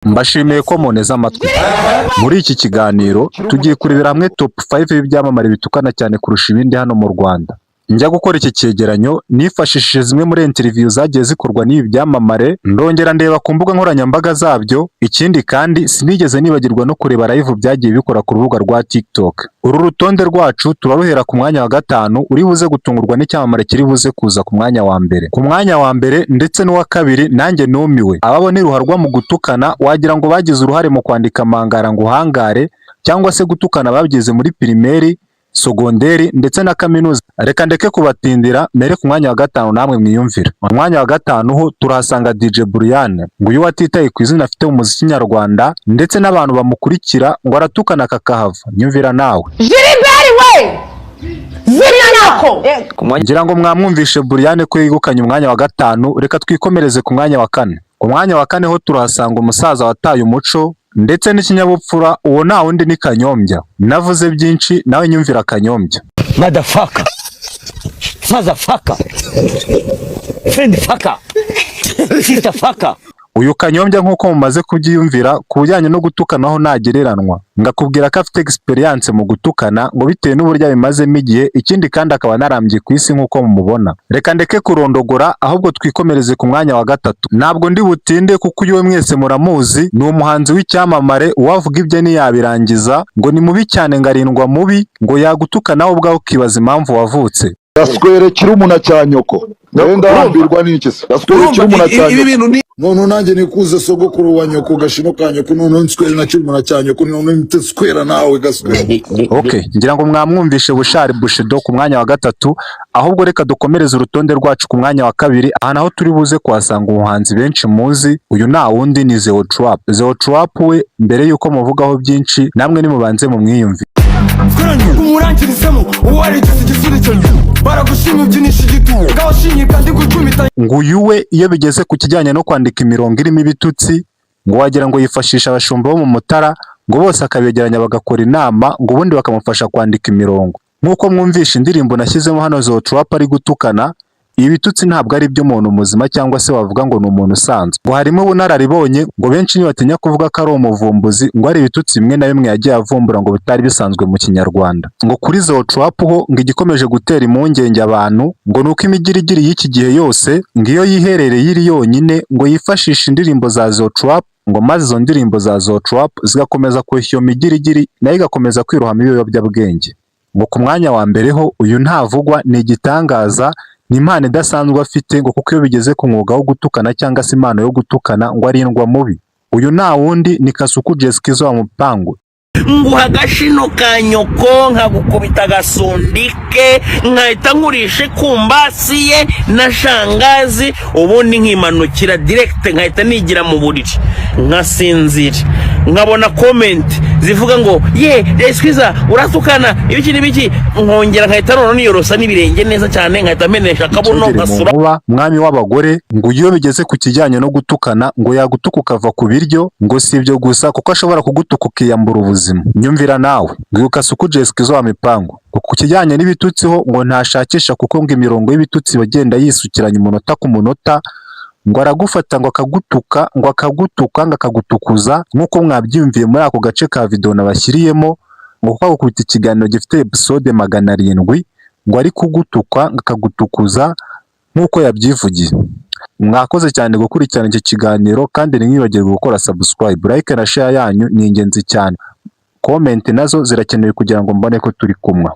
Mbashimiye ko munteze amatwi. Muri iki kiganiro tugiye kurebera hamwe top 5 y'ibyamamare bitukana cyane kurusha ibindi hano mu Rwanda. Njya gukora iki cyegeranyo nifashishije zimwe muri interview zagiye zikorwa n'ibi byamamare, ndongera ndeba ku mbuga nkoranyambaga zabyo. Ikindi kandi, sinigeze nibagirwa no kureba live byagiye bikora ku rubuga rwa TikTok. Uru rutonde rwacu turaruhera ku mwanya wa gatanu, uri buze gutungurwa n'icyamamare kiri buze kuza ku mwanya wa mbere. Ku mwanya wa mbere ndetse n'uwa kabiri nanjye numiwe. Ababo ni ruharwa mu gutukana, wagira ngo bagize uruhare mu kwandika Mangara ngo uhangare, cyangwa se gutukana babyize muri primaire, secondaire ndetse na kaminuza. Reka ndeke kubatindira, mere ku mwanya wa gatanu namwe mwiyumvire. Mu mwanya wa gatanu ho turahasanga DJ Brian. Ngo uyu watitaye ku izina afite mu muziki nyarwanda ndetse n'abantu bamukurikira, ngo aratukana kakahava. Nyumvira nawe. Gilbert we, zimya nyako. Ku mwanya Ngira ngo mwamwumvishe Brian ko yegukanye umwanya wa gatanu. Reka twikomereze ku mwanya wa kane. Ku mwanya wa kane ho turahasanga umusaza wataye umuco ndetse n'ikinyabupfura. Uwo nta wundi ni Kanyombya. Navuze byinshi, nawe nyumvira Kanyombya. Motherfucker, motherfucker, friend fucker, sister fucker. Uyu Kanyombya, nk'uko mumaze kubyiyumvira, ku bijyanye no gutukanaho ntagereranwa. Ngakubwira ko afite experience mu gutukana, ngo bitewe n'uburyo abimazemo igihe, ikindi kandi akaba anarambye ku isi nk'uko mumubona. Reka ndeke kurondogora, ahubwo twikomereze ku mwanya wa gatatu. Ntabwo ndi butinde kuko uyu we mwese muramuzi, ni umuhanzi w'icyamamare, uwavuga ibye ntiyabirangiza. Ngo ni mubi cyane, ngo arindwa mubi, ngo yagutuka nawe ubwawe ukibaza impamvu wavutse. Gaswere kirumuna cya nyoko, wenda hambirwa n'iki se? Gaswere Urumva kirumuna cya ibi nyoko. bintu ni Noneho nanjye nikuze sogokuru wa nyoko, gashino ka nyoko. Noneho nswere na kirumuna cya nyoko, noneho nswera nawe gaswere. Ok, ngira ngo mwamwumvishe Bushali Bushido ku mwanya wa gatatu. Ahubwo reka dukomereze urutonde rwacu ku mwanya wa kabiri. Aha naho turi buze kuhasanga umuhanzi benshi muzi. Uyu nta wundi ni Zeo Trap. Zeo Trap we, mbere yuko muvugaho byinshi, namwe nimubanze mumwiyumvire. Umurangirizemo uwarigize igisubizo, baragushima ubyinisha igitugu, ngaho shinyika ndi gucumita. Ngo uyu we, iyo bigeze ku kijyanye no kwandika imirongo irimo ibitutsi, ngo wagira ngo yifashisha abashumba bo mu Mutara, ngo bose akabegeranya bagakora inama, ngo ubundi bakamufasha kwandika imirongo. Nk'uko mwumvisha indirimbo nashyizemo hano Zeo Trap ari gutukana, ibi bitutsi ntabwo ari iby'umuntu muzima cyangwa se wavuga ngo ni umuntu usanzwe. Ngo harimo ubunararibonye, ngo benshi ntibatinya kuvuga ko ari umuvumbuzi, ngo ari ibitutsi bimwe na bimwe yagiye avumbura ngo bitari bisanzwe mu Kinyarwanda. Ngo kuri Zeo Trap ho, ngo igikomeje gutera impungenge abantu ngo ni uko imigirigiri y'iki gihe yose, ngo iyo yiherereye iri yonyine, ngo yifashisha indirimbo za Zeo Trap, ngo maze izo ndirimbo za Zeo Trap zigakomeza koshya iyo migirigiri, nayo igakomeza kwirohama ibiyobyabwenge. Ngo ku mwanya wa mbere ho, uyu ntavugwa, ni igitangaza, ni impano idasanzwe afite, ngo kuko iyo bigeze ku mwuga wo gutukana cyangwa se impano yo gutukana, ngo arindwa mubi. Uyu nta wundi ni Kasuku Jessica wa Mupangu. Nguha agashino ka nyoko, nkagukubita agasundike, nkahita nkurisha ikumbasi ye na shangazi, ubundi nkimanukira direct, nkahita nigira mu buriri nkasinzira, nkabona comment zivuga ngo ye Skiza uratukana ibiki n'ibiki, nkongera nkahita noneho niyorosa n'ibirenge neza cyane, nkahita menesha akabuno Cyogere mu nkasura. nkuba, mwami w'abagore. Ngo iyo bigeze ku kijyanye no gutukana, ngo yagutuka ukava ku biryo. Ngo si ibyo gusa, kuko ashobora kugutuka ukiyambura ubuzima. Nyumvira nawe. Ngo Kasuku Jessica wa Mipango, ngo ku kijyanye n'ibitutsi ho ngo ntashakisha, kuko ngo imirongo y'ibitutsi bagenda yisukiranya umunota ku munota. Ngo aragufata, ngo akagutuka, ngo akagutuka, ngo akagutukuza, nk'uko mwabyiyumviye muri ako gace ka video nabashyiriyemo. Ngo kuko agukubita ikiganiro gifite episode 700, ngo ari kugutuka, ngo akagutukuza nk'uko yabyivugiye. Mwakoze cyane gukurikirana iki kiganiro, kandi ntimwibagirwe gukora subscribe, like na share yanyu ni ingenzi cyane. Comment nazo zirakenewe kugira ngo mbone ko turi kumwe.